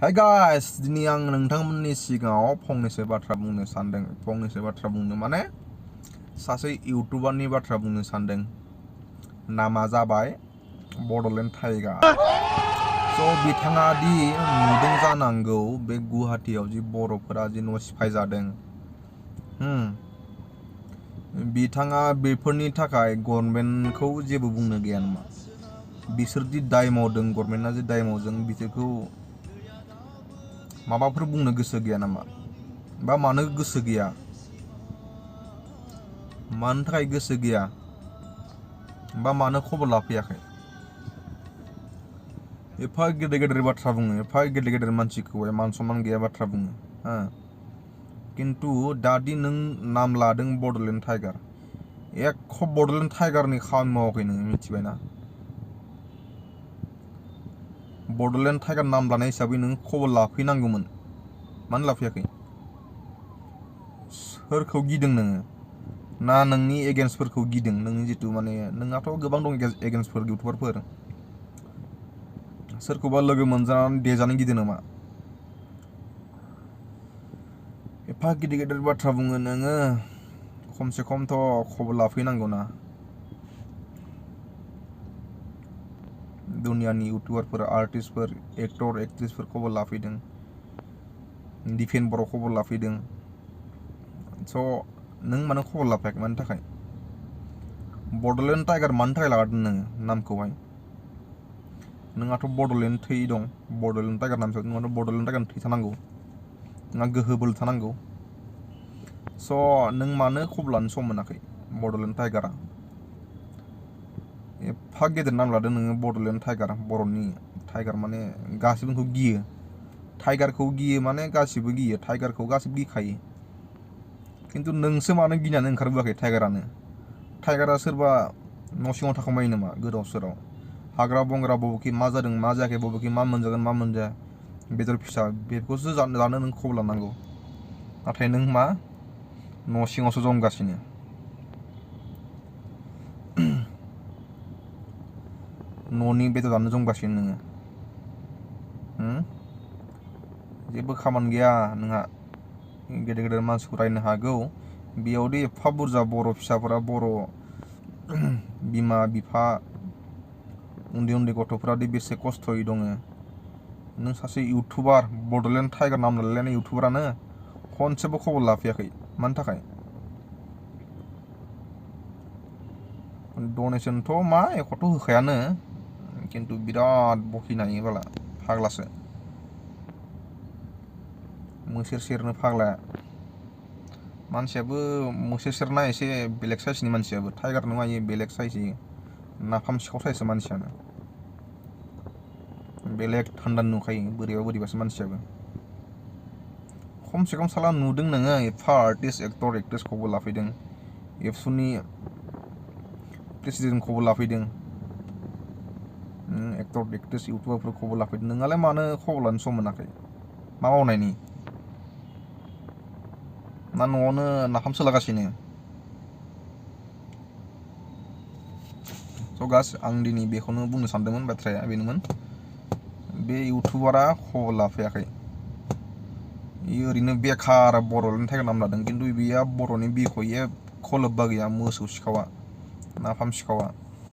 Hi guys, दिनै आं नोंथांमोननि सिगाङाव फंनैसो बाथ्रा बुंनो सानदों। फंनैसो बाथ्रा बुंनो माने सासे इउटुबारनि बाथ्रा बुंनो सानदों। नामा जाबाय बड'लेण्ड टाइगार। बिथाङा दि नुदों जानांगौ बे गुवाहाटीयाव जि बर'फोरा जि न' सिफाय जादों। बिथाङा बेफोरनि थाखाय गभर्नमेन्टखौ जेबो बुंनो गैया नामा? बिसोरदि दाय मावदों, गभर्नमेन्टआ जे दाय मावदों बिसोरखौ माबाफोर बुंनो गोसो गैया नामा? बा मानो गोसो गैया? मानो थाखाय गोसो गैया? बा मानो खबर लाफैयाखै? एफा गेदेर गेदेर बाथ्रा बुङो, एफा गेदेर गेदेर मानसिखौ मान सनमान गैया बाथ्रा बुङो। किन्तु दादि नों नाम लादों बड'लेण्ड टाइगार, एख' बड'लेण्ड टाइगारनि खामानि मावाखै नोङो, मिथिबायना? बड'लेण्ड टाइगार नाम लानाय हिसाबै नों खबर लाफैनांगौमोन। मानो लाफैयाखै? सोरखौ गिदों नोङो? ना नोंनि एगेन्स्टफोरखौ गिदों? नोंनि जितु माने नोंहाथ' गोबां दं एगेन्स्टफोर, इउटुबारफोर। सोरखौबा लोगो मोनजानानै देजानो गिदों नामा? एफा गिदिर गिदिर बाथ्रा बुङो नोङो, खमसे खमथ' खबर लाफैनांगौ ना। दुनियानि इउटुबारफोर, आर्टिस्टफोर, एक्टर, एक्ट्रिसफोर खबर लाफैदों। दिफेन बर' खबर लाफैदों। नों मानो खबर लाफैयाखै? मानि थाखाय? बड'लेण्ड टाइगार मानि थाखाय लागारदों नोङो नामखौहाय? नोंहाथ' बड'लेण्ड थै दं, बड'लेण्ड टाइगार नाम हिसाबै नोंहाथ' बड'लेण्ड टाइगार थै थानांगौ, नोंहा गोहो बोलो थानांगौ। नों मानो खबर लानो सम मोनाखै? बड'लेण्ड टाइगारा एफा गेदेर नाम लादों नोङो, बड'लेण्ड टाइगार, बर'नि टाइगार माने गासिबोखौ गियो। टाइगारखौ गियो माने गासिबो गियो, टाइगारखौ गासिबो गिखायो। किन्तु नोंसो मानो गिनानै ओंखारबोआखै टाइगारानो? टाइगारा सोरबा न' सिङाव थाखोमायो नामा गोदाव सोराव? हाग्रा बंग्रा बबेखि मा जादों मा जायाखै, बबेखि मा मोनजागोन मा मोनजाया, बेदर फिसा बेखौसो जानो नों खबर लानांगौ। नाथाय नों मा न' सिङावसो जमगासिनो। न'नि बेदर जानो जमगासिनो नोङो। जेबो खामानि गैया नोंहा। गेदेर गेदेर मानसिखौ रायनो हागौ, बेयावदि एफा बुरजा बर' फिसाफोरा, बर' बिमा बिफा, उन्दै उन्दै गथ'फोरादि बेसे खस्थ'यै दङ। नों सासे इउटुबार, बड'लेण्ड टाइगार नाम लालायनाय इउटुबारानो खनसेबो खबर लाफैयाखै। मानि थाखाय? डनेसनथ' मा एख'थ' होखायानो, किन्तु बिराद बखिनाय बाला, फाग्लासो। मोसेर सेरनो फाग्लाया। मानसियाबो मोसेर सेरना एसे बेलेग साइसनि मानसियाबो, टाइगार नङा इयो बेलेग साइज, नाफाम सिखाव साइससो मानसियानो। बेलेग थान्दा नुखायो, बोरैबा बोरैबासो मानसियाबो। खमसे खम साला नुदों नोङो एफा आर्टिस्ट, एक्टर, एक्ट्रेस खबर लाफैदों, एबसुनि प्रेसिडेन्ट खबर लाफैदों, एक्टर, एक्ट्रेस, इउटुबारफोर खबर लाफैदों। नोंहालाय मानो खबर लानो सम मोनाखै? मा मावनायनि? ना न'आवनो नाफाम सोलागासिनो? गास आं दिनै बेखौनो बुंनो सानदोंमोन, बाथ्राया बेनोमोन। बे इउटुबारा खबर लाफैयाखै। इयो ओरैनो बेखार बड'लेण्ड टाइगार नाम लादों, किन्तु बेयो बर'नि बिखय एख' लोब्बा गैया। मोसौ सिखावा, नाफाम सिखावा।